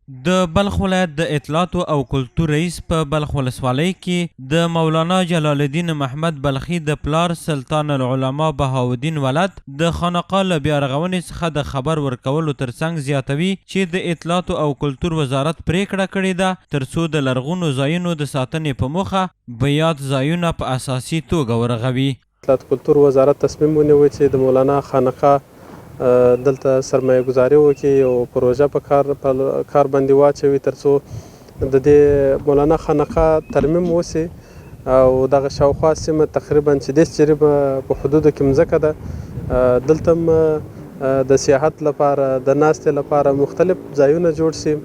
د بلخ ولایت د اطلاعاتو او کلتور رئیس په بلخ ولسوالۍ کې د مولانا جلال الدین محمد بلخي د پلار سلطان العلماء بهاوالدین ولد د خانقاه له بیا رغونې څخه د خبر ورکولو ترڅنګ زیاتوي چې د اطلاعاتو او کلتور وزارت پرېکړه کړې ده ترڅو د لرغونو ځایونو د ساتنې په موخه به یاد ځایونه په اساسي توګه ورغوي. اطلاعات کلتور وزارت تصمیم ونیو چې د مولانا خانقاه دلته سرمایه ګذاري وکړي، یو پروژه په کار په کار باندې واچوي ترڅو د دې مولانا خانقاه ترمیم وشي او دغه شاوخوا سیمه تقریبا چې 30 جریبه په حدودو کې مځکه ده، دلته هم د سیاحت لپاره د ناستې لپاره مختلف ځایونه جوړ شي.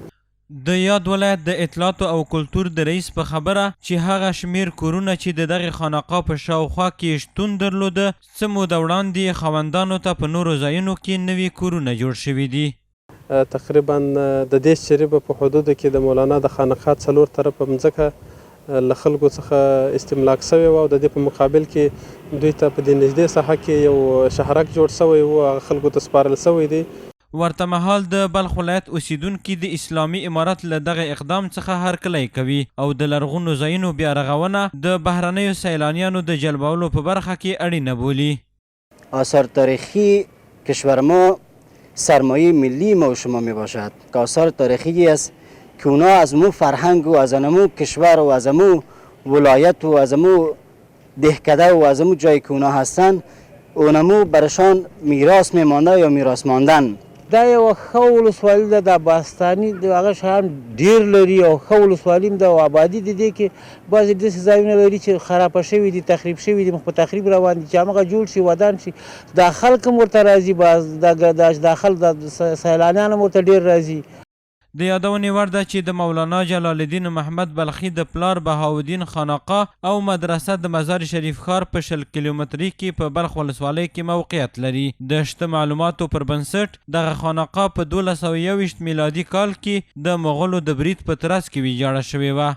د یاد ولایت د اطلاعاتو او کلتور د رئیس په خبره چې هغه شمېر کورونه چې د دغې خانقاه په شاوخوا کې یې شتون درلوده، څه موده وړاندې یې خاوندانو ته په نورو ځایونو کې نوي کورونه جوړ شوي دي. تقریباً د 30 جریبه په حدودو کې د مولانا د خانقاه څلور طرفه مځکه له خلکو څخه استملاک شوې وه او د دې په مقابل کې دوی ته په دې نږدې ساحه کې یو شهرک جوړ شوی و، هغه خلکو ته سپارل شوی دی. ورته مهال د بلخ ولایت اوسېدونکي د اسلامي امارت له دغه اقدام څخه هرکلی کوي او د لرغونو ځایونو بیا رغونه د بهرنیو سیلانیانو د جلبولو په برخه کې اړینه بولي. آثار تاریخی کشور ما سرمایه ملی ما و شما می باشد که آثار تاریخی است که اونا از مو فرهنگ و از امو کشور و از امو ولایت و از امو دهکده و از امو جایی که اونا هستن اونمو برشان میراث میمانده یا میراث ماندن. دا یوه ښه ولسوالي ده، دا باستاني هغه شیان ډېر لري او ښه ولسوالي هم ده او ابادي د دې کې بعضې داسې ځایونه لري چې خرابه شوي دي، تخریب شوي دي، مخ په تخریب روان دي، چې همغه جوړ شي، ودان شي، دا خلک هم ورته راځي، دا دا خلک دا سیلانیان هم ورته ډېر راځي. د یادونې وړ ده چې د مولانا جلال الدین محمد بلخي د پلار بهاوالدین خانقاه او مدرسه د مزار شریف ښار په 20 کیلومتري کې په بلخ ولسوالۍ کې موقعیت لري. د شته معلوماتو پر بنسټ دغه خانقاه په 1221 میلادي کال کې د مغولو د برید په ترڅ کې ویجاړه شوې وه.